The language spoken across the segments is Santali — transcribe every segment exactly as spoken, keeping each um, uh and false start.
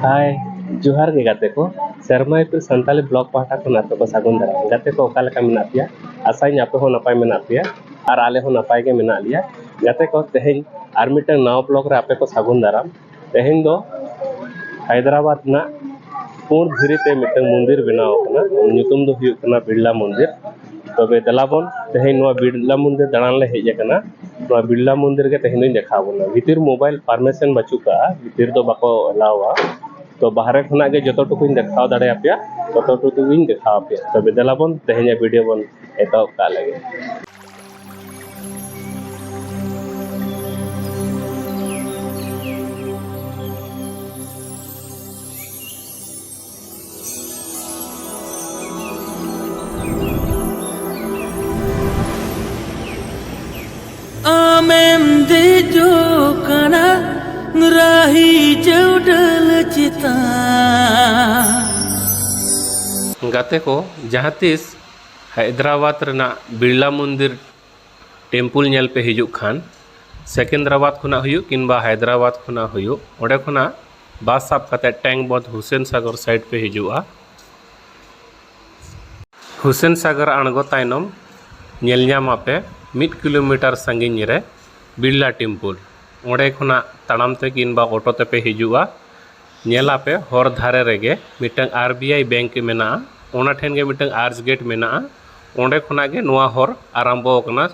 ᱦᱟᱭ, ᱡᱚᱦᱟᱨ ᱜᱮ ᱜᱟᱛᱮ ᱠᱚ᱾ ᱥᱮᱨᱢᱟ ᱤᱯᱤᱞ ᱥᱟᱱᱛᱟᱞᱤ ᱵᱞᱚᱜ ᱯᱟᱦᱴᱟ ᱠᱷᱚᱱ ᱟᱯᱮ ᱠᱚ ᱥᱟᱹᱜᱩᱱ ᱫᱟᱨᱟᱢ᱾ ᱜᱟᱛᱮ ᱠᱚ, ᱚᱠᱟ ᱞᱮᱠᱟ ᱢᱮᱱᱟᱜ ᱯᱮᱭᱟ? ᱟᱥᱟᱧ ᱟᱯᱮ ᱦᱚᱸ ᱱᱟᱯᱟᱭ ᱢᱮᱱᱟᱜ ᱯᱮᱭᱟ ᱟᱨ ᱟᱞᱮ ᱦᱚᱸ ᱱᱟᱯᱟᱭ ᱜᱮ ᱢᱮᱱᱟᱜ ᱞᱮᱭᱟ᱾ ᱜᱟᱛᱮ ᱠᱚ, ᱛᱮᱦᱮᱧ ᱟᱨ ᱢᱤᱫᱴᱟᱝ ᱱᱟᱣᱟ ᱵᱞᱚᱜ ᱨᱮ ᱟᱯᱮ ᱠᱚ ᱥᱟᱹᱜᱩᱱ ᱫᱟᱨᱟᱢ᱾ ᱛᱮᱦᱮᱧ ᱫᱚ ᱦᱟᱭᱫᱨᱟᱵᱟᱫᱽ ᱨᱮᱱᱟᱜ ᱯᱩᱸᱰ ᱫᱷᱤᱨᱤ ᱛᱮ ᱢᱤᱫᱴᱟᱝ ᱢᱚᱱᱫᱤᱨ ᱵᱮᱱᱟᱣ ᱟᱠᱟᱱᱟ᱾ ᱧᱩᱛᱩᱢ ᱫᱚ ᱦᱩᱭᱩᱜ ᱠᱟᱱᱟ ᱵᱤᱨᱞᱟ ᱢᱚᱱᱫᱤᱨ᱾ ᱛᱚᱵᱮ ᱫᱮᱞᱟ ᱵᱚᱱ, ᱛᱮᱦᱮᱧ ᱱᱚᱣᱟ ᱵᱤᱨᱞᱟ ᱢᱚᱱᱫᱤᱨ ᱫᱟᱬᱟᱱ ᱞᱮ ᱦᱮᱡ ᱟᱠᱟᱱᱟ᱾ ᱱᱚᱣᱟ ᱵᱤᱨᱞᱟ ᱢᱚᱱᱫᱤᱨ ᱜᱮ ᱛᱮᱦᱮᱧ ᱫᱚᱧ ᱫᱮᱠᱷᱟᱣ ᱵᱚᱱᱟ᱾ ᱵᱷᱤᱛᱤᱨ ᱢᱳᱵᱟᱭᱤᱞ ᱯᱟᱨᱢᱤᱥᱚᱱ ᱵᱟᱹᱪᱩᱜ ᱠᱟᱜᱼᱟ, ᱵᱷᱤᱛᱤᱨ ᱫᱚ ᱵᱟᱠᱚ ᱮᱞᱟᱣᱟ᱾ ᱛᱚ ᱵᱟᱦᱨᱮ ᱠᱷᱚᱱᱟᱜ ᱜᱮ ᱡᱚᱛᱚ ᱴᱩᱠᱩᱧ ᱫᱮᱠᱷᱟᱣ ᱫᱟᱲᱮᱭᱟᱯᱮᱭᱟ, ᱛᱚᱛᱚ ᱴᱩᱠᱩᱧ ᱫᱮᱠᱷᱟᱣ ᱟᱯᱮᱭᱟ᱾ ᱛᱚᱵᱮ ᱫᱮᱞᱟ ᱵᱚᱱ, ᱛᱮᱦᱮᱧᱟᱜ ᱵᱷᱤᱰᱤᱭᱳ ᱵᱚᱱ ᱮᱛᱚᱦᱚᱵ ᱠᱟᱜ ᱞᱮᱜᱮ᱾ ᱟᱢᱮᱢ ᱫᱮᱡᱚᱜ ᱠᱟᱱᱟ ᱨᱟᱦᱤ ᱪᱟᱹᱣᱰᱟᱹᱞ ᱪᱮᱛᱟᱱ᱾ ᱜᱟᱛᱮ ᱠᱚ, ᱡᱟᱦᱟᱸ ᱛᱤᱥ ᱦᱟᱭᱫᱨᱟᱵᱟᱫᱽ ᱨᱮᱱᱟᱜ ᱵᱤᱨᱞᱟ ᱢᱚᱱᱫᱤᱨ ᱴᱮᱢᱯᱩᱞ ᱧᱮᱞ ᱯᱮ ᱦᱤᱡᱩᱜ ᱠᱷᱟᱱ, ᱥᱮᱠᱮᱱᱫᱨᱟᱵᱟᱫᱽ ᱠᱷᱚᱱᱟᱜ ᱦᱩᱭᱩᱜ ᱠᱤᱝᱵᱟ ᱦᱟᱭᱫᱨᱟᱵᱟᱫᱽ ᱠᱷᱚᱱᱟᱜ ᱦᱩᱭᱩᱜ, ᱚᱸᱰᱮ ᱠᱷᱚᱱᱟᱜ ᱵᱟᱥ ᱥᱟᱵ ᱠᱟᱛᱮ ᱴᱮᱝᱠ ᱵᱚᱸᱫᱷ ᱦᱩᱥᱮᱱ ᱥᱟᱜᱚᱨ ᱥᱟᱭᱤᱰ ᱯᱮ ᱦᱤᱡᱩᱜᱼᱟ᱾ ᱦᱩᱥᱮᱱ ᱥᱟᱜᱚᱨ ᱟᱬᱜᱚ ᱛᱟᱭᱱᱚᱢ ᱧᱮᱞ ᱧᱟᱢ ᱟᱯᱮ ᱢᱤᱫ ᱠᱤᱞᱳᱢᱤᱴᱟᱨ ᱥᱟᱺᱜᱤᱧ ᱨᱮ ᱵᱤᱨᱞᱟ ᱴᱮᱢᱯᱩᱞ᱾ ᱚᱸᱰᱮ ᱠᱷᱚᱱᱟᱜ ᱛᱟᱲᱟᱢ ᱛᱮ ᱠᱤᱝᱵᱟ ᱚᱴᱳ ᱛᱮᱯᱮ ᱦᱤᱡᱩᱜᱼᱟ᱾ ᱧᱮᱞ ᱟᱯᱮ ᱦᱚᱨ ᱫᱷᱟᱨᱮ ᱨᱮᱜᱮ ᱢᱤᱫᱴᱟᱝ ᱟᱨ ᱵᱤ ᱟᱭ ᱵᱮᱝᱠ ᱢᱮᱱᱟᱜᱼᱟ᱾ ᱚᱱᱟ ᱴᱷᱮᱱ ᱜᱮ ᱢᱤᱫᱴᱟᱝ ᱟᱨᱪ ᱜᱮᱴ ᱢᱮᱱᱟᱜᱼᱟ᱾ ᱚᱸᱰᱮ ᱠᱷᱚᱱᱟᱜ ᱜᱮ ᱱᱚᱣᱟ ᱦᱚᱨ ᱟᱨᱟᱢᱵᱚ ᱟᱠᱟᱱᱟ᱾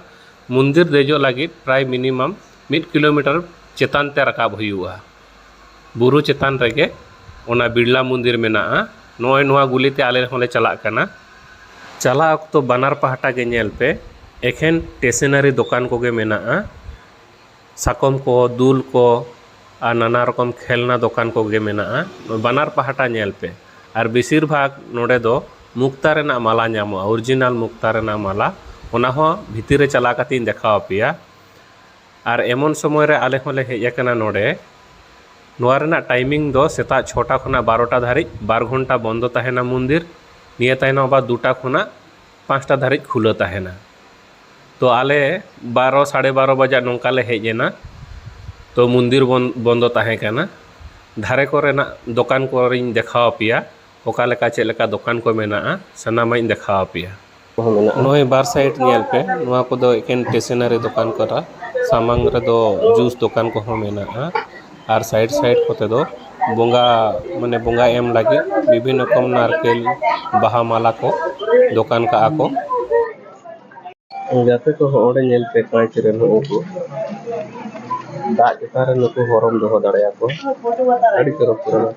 ᱢᱚᱱᱫᱤᱨ ᱫᱮᱡᱚᱜ ᱞᱟᱹᱜᱤᱫ ᱯᱨᱟᱭ ᱢᱤᱱᱤᱢᱟᱢ ᱢᱤᱫ ᱠᱤᱞᱳᱢᱤᱴᱟᱨ ᱪᱮᱛᱟᱱ ᱛᱮ ᱨᱟᱠᱟᱵ ᱦᱩᱭᱩᱜᱼᱟ᱾ ᱵᱩᱨᱩ ᱪᱮᱛᱟᱱ ᱨᱮᱜᱮ ᱚᱱᱟ ᱵᱤᱨᱞᱟ ᱢᱚᱱᱫᱤᱨ ᱢᱮᱱᱟᱜᱼᱟ᱾ ᱱᱚᱜᱼᱚᱭ ᱱᱚᱣᱟ ᱜᱩᱞᱤ ᱛᱮ ᱟᱞᱮ ᱦᱚᱸᱞᱮ ᱪᱟᱞᱟᱜ ᱠᱟᱱᱟ᱾ ᱪᱟᱞᱟᱜ ᱚᱠᱛᱚ ᱵᱟᱱᱟᱨ ᱯᱟᱦᱴᱟ ᱜᱮ ᱧᱮᱞ ᱯᱮ, ᱮᱠᱷᱮᱱ ᱴᱮᱥᱚᱱᱟᱨᱤ ᱫᱚᱠᱟᱱ ᱠᱚᱜᱮ ᱢᱮᱱᱟᱜᱼᱟ᱾ ᱥᱟᱠᱚᱢ ᱠᱚ, ᱫᱩᱞ ᱠᱚ ᱟᱨ ᱱᱟᱱᱟ ᱨᱚᱠᱚᱢ ᱠᱷᱮᱞᱱᱟ ᱫᱚᱠᱟᱱ ᱠᱚᱜᱮ ᱢᱮᱱᱟᱜᱼᱟ᱾ ᱵᱟᱱᱟᱨ ᱯᱟᱦᱴᱟ ᱧᱮᱞ ᱯᱮ᱾ ᱟᱨ ᱵᱮᱥᱤᱨ ᱵᱷᱟᱜᱽ ᱱᱚᱰᱮ ᱫᱚ ᱢᱩᱠᱛᱟ ᱨᱮᱱᱟᱜ ᱢᱟᱞᱟ ᱧᱟᱢᱚᱜᱼᱟ, ᱚᱨᱤᱡᱤᱱᱟᱞ ᱢᱩᱠᱛᱟ ᱨᱮᱱᱟᱜ ᱢᱟᱞᱟ᱾ ᱚᱱᱟ ᱦᱚᱸ ᱵᱷᱤᱛᱤᱨ ᱨᱮ ᱪᱟᱞᱟᱣ ᱠᱟᱛᱮ ᱤᱧ ᱫᱮᱠᱷᱟᱣ ᱟᱯᱮᱭᱟ᱾ ᱟᱨ ᱮᱢᱚᱱ ᱥᱚᱢᱚᱭ ᱨᱮ ᱟᱞᱮ ᱦᱚᱸᱞᱮ ᱦᱮᱡ ᱟᱠᱟᱱᱟ ᱱᱚᱰᱮ᱾ ᱱᱚᱣᱟ ᱨᱮᱱᱟᱜ ᱴᱟᱭᱢᱤᱝ ᱫᱚ ᱥᱮᱛᱟᱜ ᱪᱷᱚᱴᱟ ᱠᱷᱚᱱᱟᱜ ᱵᱟᱨᱚᱴᱟ ᱫᱷᱟᱹᱨᱤᱡ ᱵᱟᱨ ᱜᱷᱚᱱᱴᱟ ᱵᱚᱱᱫᱚ ᱛᱟᱦᱮᱱᱟ ᱢᱚᱱᱫᱤᱨ᱾ ᱱᱤᱭᱟᱹ ᱛᱟᱭᱱᱚᱢ ᱟᱵᱟᱨ ᱫᱩᱴᱟ ᱠᱷᱚᱱᱟᱜ ᱯᱟᱸᱪᱴᱟ ᱫᱷᱟᱹᱨᱤᱡ ᱠᱷᱩᱞᱟᱹᱣ ᱛᱟᱦᱮᱱᱟ᱾ ᱛᱚ ᱟᱞᱮ ᱵᱟᱨᱚ, ᱥᱟᱲᱮ ᱵᱟᱨᱚ ᱵᱟᱡᱟᱜ ᱱᱚᱝᱠᱟ ᱞᱮ ᱦᱮᱡ ᱮᱱᱟ᱾ ᱛᱚ ᱢᱚᱱᱫᱤᱨ ᱵᱚᱱ-, ᱵᱚᱱᱫᱚ ᱛᱟᱦᱮᱸ ᱠᱟᱱᱟ᱾ ᱫᱷᱟᱨᱮ ᱠᱚᱨᱮᱱᱟᱜ ᱫᱚᱠᱟᱱ ᱠᱚᱨᱮᱧ ᱫᱮᱠᱷᱟᱣ ᱟᱯᱮᱭᱟ, ᱚᱠᱟ ᱞᱮᱠᱟ ᱪᱮᱫ ᱞᱮᱠᱟ ᱫᱚᱠᱟᱱ ᱠᱚ ᱢᱮᱱᱟᱜᱼᱟ, ᱥᱟᱱᱟᱢᱟᱜ ᱤᱧ ᱫᱮᱠᱷᱟᱣ ᱟᱯᱮᱭᱟ᱾ ᱠᱚᱦᱚᱸ ᱢᱮᱱᱟᱜᱼᱟ᱾ ᱱᱚᱜᱼᱚᱭ ᱵᱟᱨ side ᱧᱮᱞ ᱯᱮ, ᱱᱚᱣᱟ ᱠᱚᱫᱚ ᱮᱠᱮᱱ stationery ᱫᱚᱠᱟᱱ ᱠᱟᱱᱟ᱾ ᱥᱟᱢᱟᱝ ᱨᱮᱫᱚ juice ᱫᱚᱠᱟᱱ ᱠᱚᱦᱚᱸ ᱢᱮᱱᱟᱜᱼᱟ, ᱟᱨ side side ᱠᱚᱛᱮ ᱫᱚ ᱵᱚᱸᱜᱟ, ᱢᱟᱱᱮ ᱵᱚᱸᱜᱟ ᱮᱢ ᱞᱟᱹᱜᱤᱫ ᱵᱤᱵᱷᱤᱱᱱᱚ ᱨᱚᱠᱚᱢ ᱱᱟᱨᱠᱮᱞ, ᱵᱟᱦᱟ ᱢᱟᱞᱟ ᱠᱚ ᱫᱚᱠᱟᱱ ᱠᱟᱜᱼᱟ ᱠᱚ᱾ ᱜᱟᱛᱮ ᱠᱚ, ᱦᱚᱸᱜᱼᱚᱸᱰᱮ ᱧᱮᱞ ᱯᱮ, ᱠᱟᱸᱪ ᱨᱮ ᱱᱩᱜᱼᱩ ᱠᱚ ᱫᱟᱜ ᱪᱮᱛᱟᱱ ᱨᱮ ᱱᱩᱠᱩ ᱦᱚᱨᱚᱢ ᱫᱚᱦᱚ ᱫᱟᱲᱮᱭᱟᱠᱚ᱾ ᱟᱹᱰᱤ ᱪᱚᱨᱚᱠ ᱪᱚᱨᱚᱠ᱾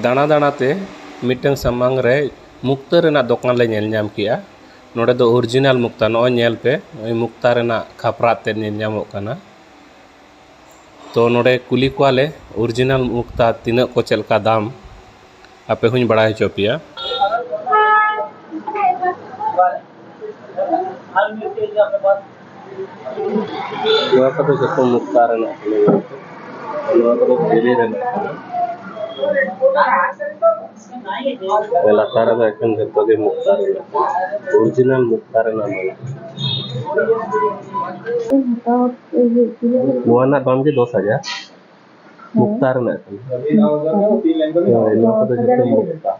ᱫᱟᱬᱟ ᱫᱟᱬᱟ ᱛᱮ ᱢᱤᱫᱴᱟᱝ ᱥᱟᱢᱟᱝ ᱨᱮ ᱢᱩᱠᱛᱟ ᱨᱮᱱᱟᱜ ᱫᱚᱠᱟᱱ ᱞᱮ ᱧᱮᱞ ᱧᱟᱢ ᱠᱮᱜᱼᱟ᱾ ᱱᱚᱰᱮ ᱫᱚ original ᱢᱩᱠᱛᱟ, ᱱᱚᱜᱼᱚᱭ ᱧᱮᱞ ᱯᱮ, ᱱᱚᱜᱼᱚᱭ ᱢᱩᱠᱛᱟ ᱨᱮᱱᱟᱜ ᱠᱷᱟᱯᱨᱟᱜ ᱛᱮ ᱧᱮᱞ ᱧᱟᱢᱚᱜ ᱠᱟᱱᱟ᱾ ᱛᱚ ᱱᱚᱰᱮ ᱠᱩᱞᱤ ᱠᱚᱣᱟᱞᱮ original ᱢᱩᱠᱛᱟ ᱛᱤᱱᱟᱹᱜ ᱠᱚ, ᱪᱮᱫ ᱞᱮᱠᱟ ᱫᱟᱢ, ᱟᱯᱮ ᱦᱚᱸᱧ ᱵᱟᱲᱟᱭ ᱦᱚᱪᱚ ᱯᱮᱭᱟ᱾ ᱱᱚᱣᱟ ᱠᱚᱫᱚ ᱡᱚᱛᱚ ᱢᱩᱠᱛᱟ ᱨᱮᱱᱟᱜ ᱠᱟᱱᱟ, ᱱᱚᱣᱟ ᱠᱚᱫᱚ ᱫᱷᱤᱨᱤ ᱨᱮᱱᱟᱜ ᱠᱟᱱᱟ᱾ ᱞᱟᱛᱟᱨ ᱨᱮᱫᱚ ᱮᱠᱷᱮᱱ ᱡᱚᱛᱚ ᱜᱮ ᱢᱩᱠᱛᱟ ᱨᱮᱱᱟᱜ, original ᱢᱩᱠᱛᱟ ᱨᱮᱱᱟᱜ ᱢᱟᱞᱟ᱾ ᱱᱚᱣᱟ ᱨᱮᱱᱟᱜ ᱫᱟᱢ ᱜᱮ ᱫᱚᱥ ᱦᱟᱡᱟᱨ, ᱢᱩᱠᱛᱟ ᱨᱮᱱᱟᱜ ᱠᱟᱱᱟ᱾ ᱦᱳᱭ, ᱱᱚᱣᱟ ᱠᱚᱫᱚ ᱡᱚᱛᱚ ᱢᱩᱠᱛᱟ᱾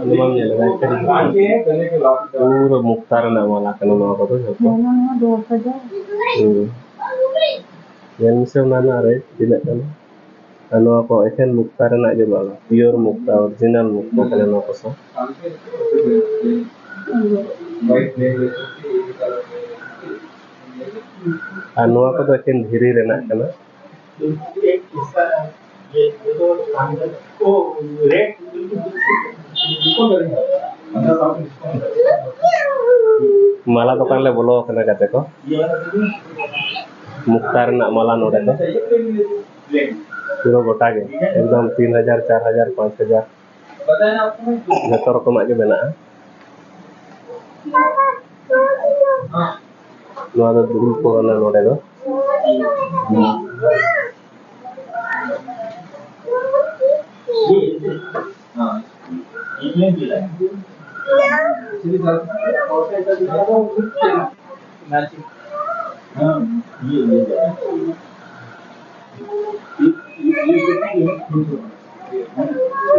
ᱚᱱᱟ ᱵᱟᱢ ᱧᱮᱞ ᱠᱟᱫᱟ, ᱮᱠᱷᱮᱱ ᱯᱩᱨᱟᱹ ᱢᱩᱠᱛᱟ ᱨᱮᱱᱟᱜ ᱢᱟᱞᱟ ᱠᱟᱱᱟ ᱱᱚᱣᱟ ᱠᱚᱫᱚ ᱡᱚᱛᱚ᱾ ᱦᱩᱸ᱾ ᱧᱮᱞ ᱢᱮᱥᱮ ᱚᱱᱟ ᱨᱮᱱᱟᱜ rate ᱛᱤᱱᱟᱹᱜ ᱠᱟᱱᱟ᱾ ᱟᱨ ᱱᱚᱣᱟ ᱠᱚ ᱮᱠᱷᱮᱱ ᱢᱩᱠᱛᱟ ᱨᱮᱱᱟᱜ ᱜᱮ ᱢᱟᱞᱟ, pure ᱢᱩᱠᱛᱟ, original ᱢᱩᱠᱛᱟ ᱠᱟᱱᱟ ᱱᱚᱣᱟ ᱠᱚ ᱥᱟᱶ᱾ ᱟᱨ ᱱᱚᱣᱟ ᱠᱚᱫᱚ ᱮᱠᱮᱱ ᱫᱷᱤᱨᱤ ᱨᱮᱱᱟᱜ ᱠᱟᱱᱟ᱾ ᱢᱟᱞᱟ ᱫᱚᱠᱟᱱ ᱞᱮ ᱵᱚᱞᱚ ᱟᱠᱟᱱᱟ ᱜᱟᱛᱮ ᱠᱚ᱾ ᱢᱩᱠᱛᱟ ᱨᱮᱱᱟᱜ ᱢᱟᱞᱟ ᱱᱚᱰᱮ ᱫᱚ ᱯᱩᱨᱟᱹ ᱜᱚᱴᱟ ᱜᱮ, ᱮᱠᱫᱚᱢ ᱛᱤᱱ ᱦᱟᱡᱟᱨ, ᱪᱟᱨ ᱦᱟᱡᱟᱨ, ᱯᱟᱸᱪ ᱦᱟᱡᱟᱨ, ᱡᱚᱛᱚ ᱨᱚᱠᱚᱢᱟᱜ ᱜᱮ ᱢᱮᱱᱟᱜᱼᱟ᱾ ᱱᱚᱣᱟ ᱫᱚ ᱫᱩᱲᱩᱵ ᱠᱚ ᱠᱟᱱᱟ ᱱᱚᱰᱮ ᱫᱚ᱾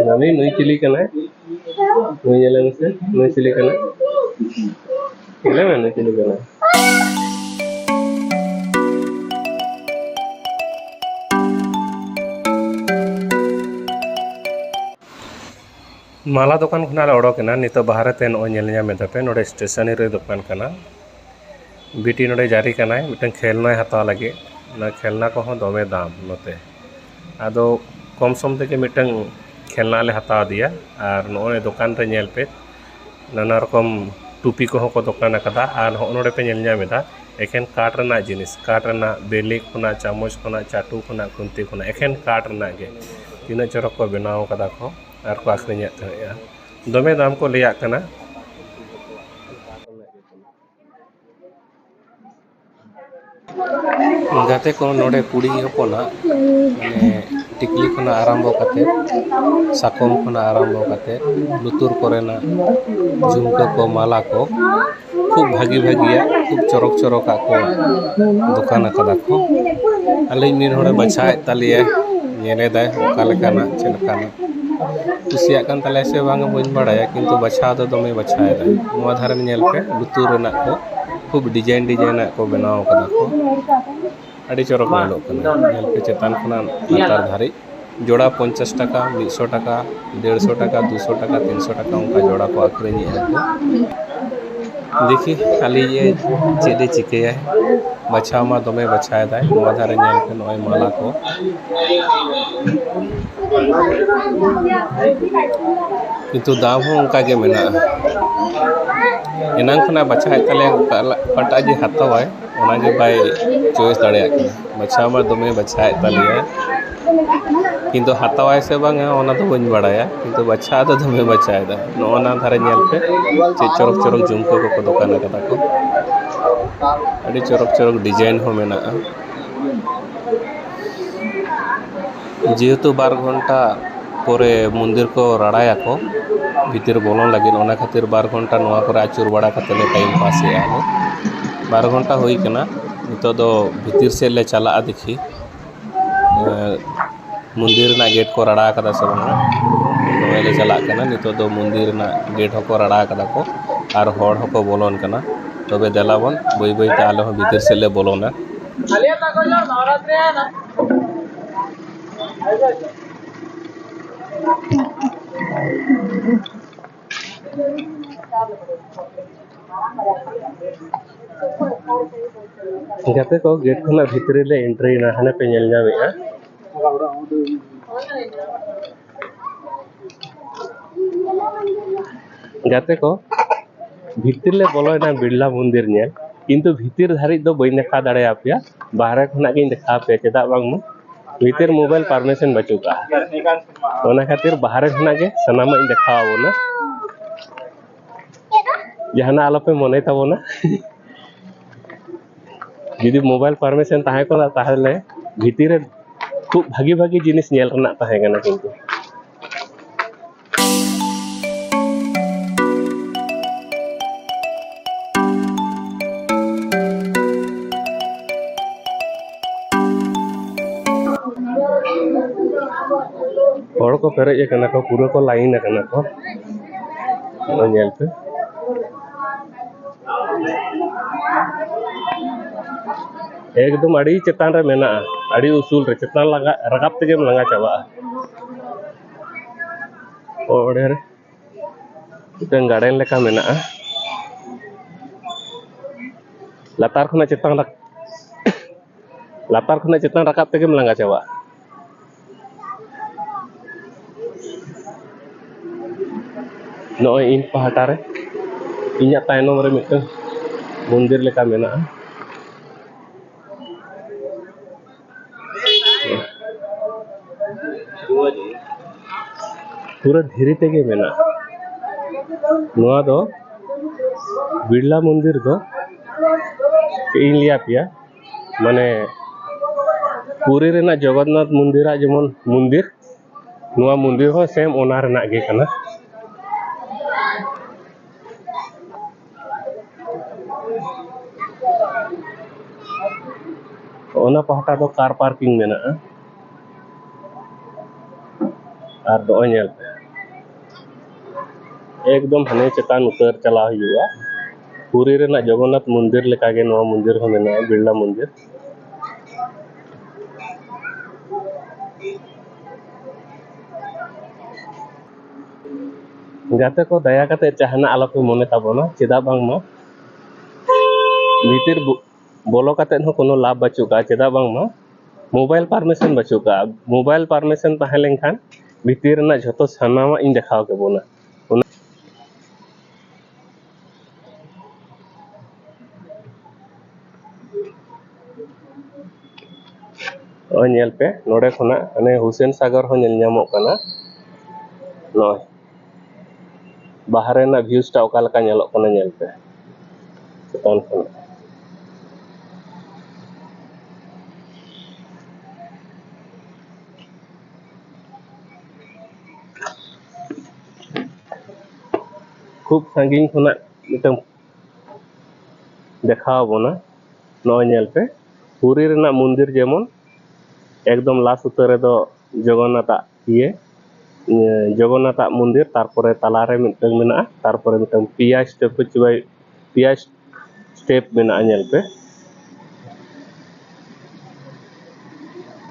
ᱢᱟᱹᱢᱤ, ᱱᱩᱭ ᱪᱤᱞᱤ ᱠᱟᱱᱟᱭ? ᱱᱩᱭ ᱧᱮᱞᱮ ᱢᱮᱥᱮ, ᱱᱩᱭ ᱪᱤᱞᱤ ᱠᱟᱱᱟᱭ? ᱧᱮᱞᱮ ᱢᱮ, ᱱᱩᱭ ᱪᱤᱞᱤ ᱠᱟᱱᱟᱭ? ᱢᱟᱞᱟ ᱫᱚᱠᱟᱱ ᱠᱷᱚᱱᱟᱜ ᱞᱮ ᱚᱰᱚᱠ ᱮᱱᱟ᱾ ᱱᱤᱛᱚᱜ ᱵᱟᱦᱨᱮ ᱛᱮ ᱱᱚᱜᱼᱚᱭ ᱧᱮᱞ ᱧᱟᱢ ᱮᱫᱟ ᱯᱮ, ᱱᱚᱰᱮ ᱥᱴᱮᱥᱚᱱᱟᱨᱤ ᱫᱚᱠᱟᱱ ᱠᱟᱱᱟ᱾ ᱵᱤᱴᱤ ᱱᱚᱰᱮ ᱡᱟᱹᱨᱤ ᱠᱟᱱᱟᱭ, ᱢᱤᱫᱴᱟᱝ ᱠᱷᱮᱞᱱᱟᱭ ᱦᱟᱛᱟᱣ ᱞᱟᱹᱜᱤᱫ᱾ ᱚᱱᱟ ᱠᱷᱮᱞᱱᱟ ᱠᱚᱦᱚᱸ ᱫᱚᱢᱮ ᱫᱟᱢ ᱱᱚᱛᱮ᱾ ᱟᱫᱚ ᱠᱚᱢ ᱥᱚᱢ ᱛᱮᱜᱮ ᱢᱤᱫᱴᱟᱝ ᱠᱷᱮᱞᱱᱟ ᱞᱮ ᱦᱟᱛᱟᱣ ᱟᱫᱮᱭᱟ᱾ ᱟᱨ ᱱᱚᱜᱼᱚᱭ ᱫᱚᱠᱟᱱ ᱨᱮ ᱧᱮᱞ ᱯᱮ, ᱱᱟᱱᱟ ᱨᱚᱠᱚᱢ ᱴᱩᱯᱤ ᱠᱚᱦᱚᱸ ᱠᱚ ᱫᱚᱠᱟᱱ ᱟᱠᱟᱫᱟ᱾ ᱟᱨ ᱦᱚᱸᱜᱼᱚ ᱱᱚᱰᱮ ᱯᱮ ᱧᱮᱞ ᱧᱟᱢ ᱮᱫᱟ, ᱮᱠᱷᱮᱱ ᱠᱟᱴ ᱨᱮᱱᱟᱜ ᱡᱤᱱᱤᱥ, ᱠᱟᱴ ᱨᱮᱱᱟᱜ ᱵᱮᱞᱮ ᱠᱷᱚᱱᱟᱜ, ᱪᱟᱢᱚᱪ ᱠᱷᱚᱱᱟᱜ, ᱪᱟᱹᱴᱩ ᱠᱷᱚᱱᱟᱜ, ᱠᱷᱩᱱᱛᱤ ᱠᱷᱚᱱᱟᱜ, ᱮᱠᱷᱮᱱ ᱠᱟᱴ ᱨᱮᱱᱟᱜ ᱜᱮ᱾ ᱛᱤᱱᱟᱹᱜ ᱪᱚᱨᱚᱠ ᱠᱚ ᱵᱮᱱᱟᱣ ᱟᱠᱟᱫᱟ ᱠᱚ ᱟᱨ ᱠᱚ ᱟᱠᱷᱨᱤᱧᱮᱫ ᱛᱟᱦᱮᱸᱜᱼᱟ᱾ ᱫᱚᱢᱮ ᱫᱟᱢ ᱠᱚ ᱞᱟᱹᱭᱟᱜ ᱠᱟᱱᱟ᱾ ᱜᱟᱛᱮ ᱠᱚ, ᱱᱚᱰᱮ ᱠᱩᱲᱤ ᱦᱚᱯᱚᱱᱟᱜ ᱢᱟᱱᱮ ᱴᱤᱠᱞᱤ ᱠᱷᱚᱱᱟᱜ ᱟᱨᱟᱢᱵᱚ ᱠᱟᱛᱮ, ᱥᱟᱠᱚᱢ ᱠᱷᱚᱱᱟᱜ ᱟᱨᱟᱢᱵᱚ ᱠᱟᱛᱮ, ᱞᱩᱛᱩᱨ ᱠᱚᱨᱮᱱᱟᱜ ᱡᱷᱩᱢᱠᱟᱹ ᱠᱚ, ᱢᱟᱞᱟ ᱠᱚ, ᱠᱷᱩᱵ ᱵᱷᱟᱹᱜᱤ ᱵᱷᱟᱹᱜᱤᱭᱟᱜ, ᱠᱷᱩᱵ ᱪᱚᱨᱚᱠ ᱪᱚᱨᱚᱠᱟᱜ ᱠᱚ ᱫᱚᱠᱟᱱ ᱟᱠᱟᱫᱟ ᱠᱚ᱾ ᱟᱹᱞᱤᱧ ᱢᱤᱫ ᱦᱚᱲᱮ ᱵᱟᱪᱷᱟᱣᱮᱫ ᱛᱟᱞᱮᱭᱟᱭ, ᱧᱮᱞᱮᱫᱟᱭ ᱚᱠᱟ ᱞᱮᱠᱟᱱᱟᱜ, ᱪᱮᱫ ᱞᱮᱠᱟᱱᱟᱜ᱾ ᱠᱩᱥᱤᱭᱟᱜ ᱠᱟᱱ ᱛᱟᱞᱮᱭᱟ ᱥᱮ ᱵᱟᱝ ᱵᱟᱹᱧ ᱵᱟᱲᱟᱭᱟ, ᱠᱤᱱᱛᱩ ᱵᱟᱪᱷᱟᱣ ᱫᱚ ᱫᱚᱢᱮ ᱵᱟᱪᱷᱟᱣᱮᱫᱟᱭ᱾ ᱱᱚᱣᱟ ᱫᱷᱟᱨᱮ ᱧᱮᱞ ᱯᱮ, ᱞᱩᱛᱩᱨ ᱨᱮᱱᱟᱜ ᱠᱚ ᱠᱷᱩᱵ ᱰᱤᱡᱟᱭᱤᱱ ᱰᱤᱡᱟᱭᱤᱱᱟᱜ ᱠᱚ ᱵᱮᱱᱟᱣ ᱠᱟᱫᱟ ᱠᱚ᱾ ᱟᱹᱰᱤ ᱪᱚᱨᱚᱠ ᱧᱮᱞᱚᱜ ᱠᱟᱱᱟ᱾ ᱧᱮᱞ ᱯᱮ, ᱪᱮᱛᱟᱱ ᱠᱷᱚᱱᱟᱜ ᱞᱟᱛᱟᱨ ᱫᱷᱟᱹᱨᱤᱡ ᱡᱳᱲᱟ ᱯᱚᱧᱪᱟᱥ ᱴᱟᱠᱟ, ᱢᱤᱫ ᱥᱚ ᱴᱟᱠᱟ, ᱰᱮᱲᱥᱚ ᱴᱟᱠᱟ, ᱫᱩᱥᱚ ᱴᱟᱠᱟ, ᱛᱤᱱᱥᱚ ᱴᱟᱠᱟ, ᱚᱱᱠᱟ ᱡᱳᱲᱟ ᱠᱚ ᱟᱹᱠᱷᱨᱤᱧᱮᱫᱼᱟ ᱠᱚ᱾ ᱫᱮᱠᱷᱤ ᱟᱹᱞᱤᱧ ᱪᱮᱫ ᱮ ᱪᱤᱠᱟᱹᱭᱟ, ᱵᱟᱪᱷᱟᱣ ᱢᱟ ᱫᱚᱢᱮ ᱵᱟᱪᱷᱟᱣᱮᱫᱟᱭ᱾ ᱱᱚᱣᱟ ᱫᱷᱟᱨᱮ ᱧᱮᱞ ᱯᱮ, ᱱᱚᱜᱼᱚᱭ ᱢᱟᱞᱟ ᱠᱚ, ᱠᱤᱱᱛᱩ ᱫᱟᱢ ᱦᱚᱸ ᱚᱱᱠᱟ ᱜᱮ ᱢᱮᱱᱟᱜᱼᱟ᱾ ᱮᱱᱟᱝ ᱠᱷᱚᱱᱟᱜ ᱵᱟᱪᱷᱟᱣᱮᱫ ᱛᱟᱞᱮᱭᱟ, ᱚᱠᱟ-, ᱚᱠᱟᱴᱟᱜ ᱡᱮ ᱦᱟᱛᱟᱣᱟᱭ, ᱚᱱᱟᱜᱮ ᱵᱟᱭ ᱪᱚᱭᱮᱥ ᱫᱟᱲᱮᱭᱟᱜ ᱠᱟᱱᱟ᱾ ᱵᱟᱪᱷᱟᱣ ᱢᱟ ᱫᱚᱢᱮ ᱵᱟᱪᱷᱟᱣᱮᱫ ᱛᱟᱞᱮᱭᱟᱭ, ᱠᱤᱱᱛᱩ ᱦᱟᱛᱟᱣᱟᱭ ᱥᱮ ᱵᱟᱝᱟ, ᱚᱱᱟ ᱫᱚ ᱵᱟᱹᱧ ᱵᱟᱲᱟᱭᱟ, ᱠᱤᱱᱛᱩ ᱵᱟᱪᱷᱟᱣ ᱫᱚ ᱫᱚᱢᱮ ᱵᱟᱪᱷᱟᱣᱮᱫᱟ᱾ ᱱᱚᱜᱼᱚ ᱱᱟ ᱫᱷᱟᱨᱮ ᱧᱮᱞ ᱯᱮ, ᱪᱮᱫ ᱪᱚᱨᱚᱠ ᱪᱚᱨᱚᱠ ᱡᱷᱩᱢᱠᱟᱹ ᱠᱚᱠᱚ ᱫᱚᱠᱟᱱ ᱟᱠᱟᱫᱟ ᱠᱚ᱾ ᱟᱹᱰᱤ ᱪᱚᱨᱚᱠ ᱪᱚᱨᱚᱠ ᱰᱤᱡᱟᱭᱤᱱ ᱦᱚᱸ ᱢᱮᱱᱟᱜᱼᱟ᱾ ᱡᱮᱦᱮᱛᱩ ᱵᱟᱨ ᱜᱷᱚᱱᱴᱟ ᱯᱚᱨᱮ ᱢᱚᱱᱫᱤᱨ ᱠᱚ ᱨᱟᱲᱟᱭᱟᱠᱚ, ᱵᱷᱤᱛᱤᱨ ᱵᱚᱞᱚᱱ ᱞᱟᱹᱜᱤᱫ᱾ ᱚᱱᱟ ᱠᱷᱟᱹᱛᱤᱨ ᱵᱟᱨ ᱜᱷᱚᱱᱴᱟ ᱱᱚᱣᱟ ᱠᱚᱨᱮ ᱟᱹᱪᱩᱨ ᱵᱟᱲᱟ ᱠᱟᱛᱮ ᱞᱮ time pass ᱮᱫᱼᱟ ᱞᱮ᱾ ᱵᱟᱨ ᱜᱷᱚᱱᱴᱟ ᱦᱩᱭ ᱠᱟᱱᱟ᱾ ᱱᱤᱛᱚᱜ ᱫᱚ ᱵᱷᱤᱛᱤᱨ ᱥᱮᱫ ᱞᱮ ᱪᱟᱞᱟᱜᱼᱟ᱾ ᱫᱮᱠᱷᱤ, ᱮᱸ, ᱢᱚᱱᱫᱤᱨ ᱨᱮᱱᱟᱜ gate ᱠᱚ ᱨᱟᱲᱟ ᱟᱠᱟᱫᱟ ᱥᱮ ᱵᱟᱝᱟ? ᱱᱚᱜᱼᱚᱭ ᱞᱮ ᱪᱟᱞᱟᱜ ᱠᱟᱱᱟ᱾ ᱱᱤᱛᱚᱜ ᱫᱚ ᱢᱚᱱᱫᱤᱨ ᱨᱮᱱᱟᱜ gate ᱦᱚᱸᱠᱚ ᱨᱟᱲᱟ ᱟᱠᱟᱫᱟ ᱠᱚ ᱟᱨ ᱦᱚᱲ ᱦᱚᱸᱠᱚ ᱵᱚᱞᱚᱱ ᱠᱟᱱᱟ᱾ ᱛᱚᱵᱮ ᱫᱮᱞᱟ ᱵᱚᱱ ᱵᱟᱹᱭ ᱵᱟᱹᱭ ᱛᱮ ᱟᱞᱮ ᱦᱚᱸ ᱵᱷᱤᱛᱤᱨ ᱥᱮᱫ ᱞᱮ ᱵᱚᱞᱚᱱᱟ᱾ ᱜᱟᱛᱮ ᱠᱚ, gate ᱠᱷᱚᱱᱟᱜ ᱵᱷᱤᱛᱨᱤ ᱞᱮ entry ᱮᱱᱟ, ᱦᱟᱱᱮ ᱯᱮ ᱧᱮᱞ ᱧᱟᱢᱮᱫᱼᱟ᱾ ᱜᱟᱛᱮ ᱠᱚ, ᱵᱷᱤᱛᱤᱨ ᱞᱮ ᱵᱚᱞᱚᱭᱮᱱᱟ ᱵᱤᱨᱞᱟ ᱢᱚᱱᱫᱤᱨ ᱧᱮᱞ, ᱠᱤᱱᱛᱩ ᱵᱷᱤᱛᱤᱨ ᱫᱷᱟᱹᱨᱤᱡ ᱫᱚ ᱵᱟᱹᱧ ᱫᱮᱠᱷᱟᱣ ᱫᱟᱲᱮᱭᱟᱯᱮᱭᱟ, ᱵᱟᱦᱨᱮ ᱠᱷᱚᱱᱟᱜ ᱜᱤᱧ ᱫᱮᱠᱷᱟᱣ ᱟᱯᱮᱭᱟ᱾ ᱪᱮᱫᱟᱜ ᱵᱟᱝᱢᱟ ᱵᱷᱤᱛᱤᱨ mobile permission ᱵᱟᱹᱪᱩᱜ ᱠᱟᱜᱼᱟ, ᱚᱱᱟ ᱠᱷᱟᱹᱛᱤᱨ ᱵᱟᱦᱨᱮ ᱠᱷᱚᱱᱟᱜ ᱜᱮ ᱥᱟᱱᱟᱢᱟᱜ ᱤᱧ ᱫᱮᱠᱷᱟᱣ ᱟᱵᱚᱱᱟ᱾ ᱡᱟᱦᱟᱱᱟᱜ ᱟᱞᱚᱯᱮ ᱢᱚᱱᱮ ᱛᱟᱵᱚᱱᱟ᱾ ᱡᱩᱫᱤ mobile permission ᱛᱟᱦᱮᱸ ᱠᱚᱜᱼᱟ, ᱛᱟᱦᱚᱞᱮ ᱵᱷᱤᱛᱤᱨ ᱨᱮ ᱠᱷᱩᱵ ᱵᱷᱟᱹᱜᱤ ᱵᱷᱟᱹᱜᱤ ᱡᱤᱱᱤᱥ ᱧᱮᱞ ᱨᱮᱱᱟᱜ ᱛᱟᱦᱮᱸ ᱠᱟᱱᱟ᱾ ᱠᱤᱱᱛᱩ ᱦᱚᱲ ᱠᱚ ᱯᱮᱨᱮᱡ ᱟᱠᱟᱱᱟ ᱠᱚ, ᱯᱩᱨᱟᱹ ᱠᱚ line ᱟᱠᱟᱱᱟ ᱠᱚ᱾ ᱱᱚᱜᱼᱚᱭ ᱧᱮᱞ ᱯᱮ, ᱮᱠᱫᱚᱢ ᱟᱹᱰᱤ ᱪᱮᱛᱟᱱ ᱨᱮ ᱢᱮᱱᱟᱜᱼᱟ, ᱟᱹᱰᱤ ᱩᱥᱩᱞ ᱨᱮ, ᱪᱮᱛᱟᱱ ᱞᱟᱜᱟ-, ᱨᱟᱠᱟᱵ ᱛᱮᱜᱮᱢ ᱞᱟᱸᱜᱟ ᱪᱟᱵᱟᱜᱼᱟ᱾ ᱚᱸᱰᱮ ᱨᱮ ᱢᱤᱫᱴᱟᱝ garden ᱞᱮᱠᱟ ᱢᱮᱱᱟᱜᱼᱟ᱾ ᱞᱟᱛᱟᱨ ᱠᱷᱚᱱᱟᱜ ᱪᱮᱛᱟᱱ ᱨᱟᱠ-, ᱞᱟᱛᱟᱨ ᱠᱷᱚᱱᱟᱜ ᱪᱮᱛᱟᱱ ᱨᱟᱠᱟᱵ ᱛᱮᱜᱮᱢ ᱞᱟᱸᱜᱟ ᱪᱟᱵᱟᱜᱼᱟ᱾ ᱱᱚᱜᱼᱚᱭ ᱤᱧ ᱯᱟᱦᱴᱟ ᱨᱮ, ᱤᱧᱟᱹᱜ ᱛᱟᱭᱱᱚᱢ ᱨᱮ ᱢᱤᱫᱴᱟᱝ ᱢᱚᱱᱫᱤᱨ ᱞᱮᱠᱟ ᱢᱮᱱᱟᱜᱼᱟ᱾ ᱯᱩᱨᱟᱹ ᱫᱷᱤᱨᱤ ᱛᱮᱜᱮ ᱢᱮᱱᱟᱜᱼᱟ᱾ ᱱᱚᱣᱟ ᱫᱚ ᱵᱤᱨᱞᱟ ᱢᱚᱱᱫᱤᱨ ᱫᱚ ᱪᱮᱫ ᱤᱧ ᱞᱟᱹᱭ ᱟᱯᱮᱭᱟ, ᱢᱟᱱᱮ ᱯᱩᱨᱤ ᱨᱮᱱᱟᱜ ᱡᱚᱜᱚᱱᱱᱟᱛᱷ ᱢᱚᱱᱫᱤᱨᱟᱜ ᱡᱮᱢᱚᱱ ᱢᱚᱱᱫᱤᱨ, ᱱᱚᱣᱟ ᱢᱚᱱᱫᱤᱨ ᱦᱚᱸ same ᱚᱱᱟ ᱨᱮᱱᱟᱜ ᱜᱮ ᱠᱟᱱᱟ᱾ ᱚᱱᱟ ᱯᱟᱦᱴᱟ ᱫᱚ ᱠᱟᱨ ᱯᱟᱨᱠᱤᱝ ᱢᱮᱱᱟᱜᱼᱟ᱾ ᱟᱨ ᱱᱚᱜᱼᱚᱭ ᱧᱮᱞ ᱯᱮ, ᱮᱠᱫᱚᱢ ᱦᱟᱱᱮ ᱪᱮᱛᱟᱱ ᱩᱛᱟᱹᱨ ᱪᱟᱞᱟᱣ ᱦᱩᱭᱩᱜᱼᱟ᱾ ᱯᱩᱨᱤ ᱨᱮᱱᱟᱜ ᱡᱚᱜᱚᱱᱱᱟᱛᱷ ᱢᱚᱱᱫᱤᱨ ᱞᱮᱠᱟᱜᱮ ᱱᱚᱣᱟ ᱢᱚᱱᱫᱤᱨ ᱦᱚᱸ ᱢᱮᱱᱟᱜᱼᱟ, ᱵᱤᱨᱞᱟ ᱢᱚᱱᱫᱤᱨ᱾ ᱜᱟᱛᱮ ᱠᱚ, ᱫᱟᱭᱟ ᱠᱟᱛᱮ ᱡᱟᱦᱟᱱᱟᱜ ᱟᱞᱚᱯᱮ ᱢᱚᱱᱮ ᱛᱟᱵᱚᱱᱟ, ᱪᱮᱫᱟᱜ ᱵᱟᱝᱢᱟ ᱵᱷᱤᱛᱤᱨ ᱵᱚ-, ᱵᱚᱞᱚ ᱠᱟᱛᱮ ᱦᱚᱸ ᱠᱳᱱᱳ ᱞᱟᱵᱷ ᱵᱟᱹᱪᱩᱜ ᱠᱟᱜᱼᱟ᱾ ᱪᱮᱫᱟᱜ ᱵᱟᱝᱢᱟ ᱢᱳᱵᱟᱭᱤᱞ ᱯᱟᱨᱢᱤᱥᱚᱱ ᱵᱟᱹᱪᱩᱜ ᱠᱟᱜᱼᱟ᱾ ᱢᱳᱵᱟᱭᱤᱞ ᱯᱟᱨᱢᱤᱥᱚᱱ ᱛᱟᱦᱮᱸ ᱞᱮᱱᱠᱷᱟᱱ ᱵᱷᱤᱛᱤᱨ ᱨᱮᱱᱟᱜ ᱡᱷᱚᱛᱚ ᱥᱟᱱᱟᱢᱟᱜ ᱤᱧ ᱫᱮᱠᱷᱟᱣ ᱠᱮᱵᱚᱱᱟ᱾ ᱚᱱᱟ ᱱᱚᱜᱼᱚᱭ ᱧᱮᱞ ᱯᱮ, ᱱᱚᱰᱮ ᱠᱷᱚᱱᱟᱜ ᱦᱟᱱᱮ ᱦᱩᱥᱮᱱ ᱥᱟᱜᱚᱨ ᱦᱚᱸ ᱧᱮᱞ ᱧᱟᱢᱚᱜ ᱠᱟᱱᱟ᱾ ᱱᱚᱜᱼᱚᱭ ᱵᱟᱦᱨᱮ ᱨᱮᱱᱟᱜ ᱵᱷᱤᱭᱩᱥ ᱴᱟ ᱚᱠᱟ ᱞᱮᱠᱟ ᱧᱮᱞᱚᱜ ᱠᱟᱱᱟ, ᱧᱮᱞ ᱯᱮ ᱪᱮᱛᱟᱱ ᱠᱷᱚᱱᱟᱜ᱾ ᱠᱷᱩᱵ ᱥᱟᱺᱜᱤᱧ ᱠᱷᱚᱱᱟᱜ ᱢᱤᱫᱴᱟᱝ ᱫᱮᱠᱷᱟᱣ ᱟᱵᱚᱱᱟ᱾ ᱱᱚᱜᱼᱚᱭ ᱧᱮᱞ ᱯᱮ, ᱯᱩᱨᱤ ᱨᱮᱱᱟᱜ ᱢᱚᱱᱫᱤᱨ ᱡᱮᱢᱚᱱ ᱮᱠᱫᱚᱢ ᱞᱟᱥ ᱩᱛᱟᱹᱨ ᱨᱮᱫᱚ ᱡᱚᱜᱚᱱᱱᱟᱛᱷᱟᱜ ᱤᱭᱟᱹ, ᱤᱭᱟᱹ, ᱡᱚᱜᱚᱱᱱᱟᱛᱷᱟᱜ ᱢᱚᱱᱫᱤᱨ, ᱛᱟᱨᱯᱚᱨᱮ ᱛᱟᱞᱟᱨᱮ ᱢᱤᱫᱴᱟᱝ ᱢᱮᱱᱟᱜᱼᱟ, ᱛᱟᱨᱯᱚᱨᱮ ᱢᱤᱫᱴᱟᱝ ᱯᱮᱭᱟ ᱥᱴᱮᱯ ᱯᱮᱭᱟ ᱥᱴᱮᱯ ᱢᱮᱱᱟᱜᱼᱟ, ᱧᱮᱞ ᱯᱮ᱾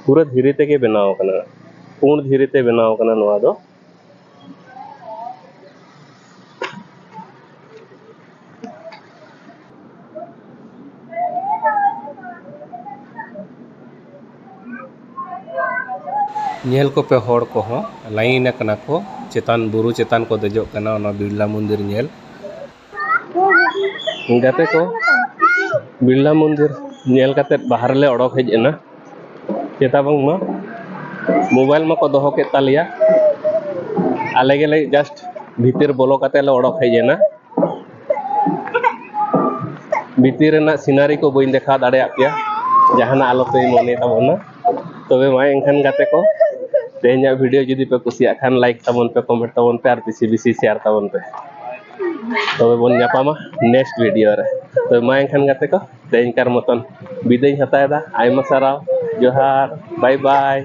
ᱯᱩᱨᱟᱹ ᱫᱷᱤᱨᱤ ᱛᱮᱜᱮ ᱵᱮᱱᱟᱣ ᱠᱟᱱᱟ, ᱯᱩᱸᱰ ᱫᱷᱤᱨᱤ ᱛᱮ ᱵᱮᱱᱟᱣ ᱠᱟᱱᱟ ᱱᱚᱣᱟ ᱫᱚ᱾ ᱧᱮᱞ ᱠᱚᱯᱮ ᱦᱚᱲ ᱠᱚᱦᱚᱸ ᱞᱟᱭᱤᱱ ᱟᱠᱟᱱᱟ ᱠᱚ, ᱪᱮᱛᱟᱱ ᱵᱩᱨᱩ ᱪᱮᱛᱟᱱ ᱠᱚ ᱫᱮᱡᱚᱜ ᱠᱟᱱᱟ ᱚᱱᱟ ᱵᱤᱨᱞᱟ ᱢᱚᱱᱫᱤᱨ ᱧᱮᱞ᱾ ᱜᱟᱛᱮ ᱠᱚ, ᱵᱤᱨᱞᱟ ᱢᱚᱱᱫᱤᱨ ᱧᱮᱞ ᱠᱟᱛᱮᱫ ᱵᱟᱦᱨᱮ ᱞᱮ ᱚᱰᱚᱠ ᱦᱮᱡ ᱮᱱᱟ᱾ ᱪᱮᱫᱟᱜ ᱵᱟᱝᱢᱟ ᱢᱳᱵᱟᱭᱤᱞ ᱢᱟᱠᱚ ᱫᱚᱦᱚ ᱠᱮᱫ ᱛᱟᱞᱮᱭᱟ, ᱟᱞᱮ ᱜᱮᱞᱮ ᱡᱟᱥᱴ ᱵᱷᱤᱛᱤᱨ ᱵᱚᱞᱚ ᱠᱟᱛᱮᱫ ᱞᱮ ᱚᱰᱚᱠ ᱦᱮᱡ ᱮᱱᱟ᱾ ᱵᱷᱤᱛᱤᱨ ᱨᱮᱱᱟᱜ ᱥᱤᱱᱟᱨᱤ ᱠᱚ ᱵᱟᱹᱧ ᱫᱮᱠᱷᱟᱣ ᱫᱟᱲᱮᱭᱟᱜ ᱯᱮᱭᱟ, ᱡᱟᱦᱟᱱᱟᱜ ᱟᱞᱚᱯᱮ ᱢᱚᱱᱮ ᱛᱟᱵᱚᱱᱟ᱾ ᱛᱚᱵᱮ ᱢᱟ ᱮᱱᱠᱷᱟᱱ ᱜᱟᱛᱮ ᱠᱚ, ᱛᱮᱦᱮᱧᱟᱜ ᱵᱷᱤᱰᱤᱭᱳ ᱡᱩᱫᱤ ᱯᱮ ᱠᱩᱥᱤᱭᱟᱜ ᱠᱷᱟᱱ ᱞᱟᱭᱤᱠ ᱛᱟᱵᱚᱱ ᱯᱮ, ᱠᱚᱢᱮᱱᱴ ᱛᱟᱵᱚᱱ ᱯᱮ ᱟᱨ ᱵᱮᱥᱤ ᱵᱮᱥᱤ ᱥᱮᱭᱟᱨ ᱛᱟᱵᱚᱱ ᱯᱮ᱾ ᱛᱚᱵᱮ ᱵᱚᱱ ᱧᱟᱯᱟᱢᱟ ᱱᱮᱠᱥᱴ ᱵᱷᱤᱰᱤᱭᱳ ᱨᱮ᱾ ᱛᱚ ᱢᱟ ᱮᱱᱠᱷᱟᱱ ᱜᱟᱛᱮ ᱠᱚ, ᱛᱮᱦᱮᱧ ᱠᱟᱨ ᱢᱚᱛᱚᱱ ᱵᱤᱫᱟᱹᱭ ᱤᱧ ᱦᱟᱛᱟᱣ ᱮᱫᱟ᱾ ᱟᱭᱢᱟ ᱥᱟᱨᱦᱟᱣ, ᱡᱚᱦᱟᱨ, ᱵᱟᱭ ᱵᱟᱭ᱾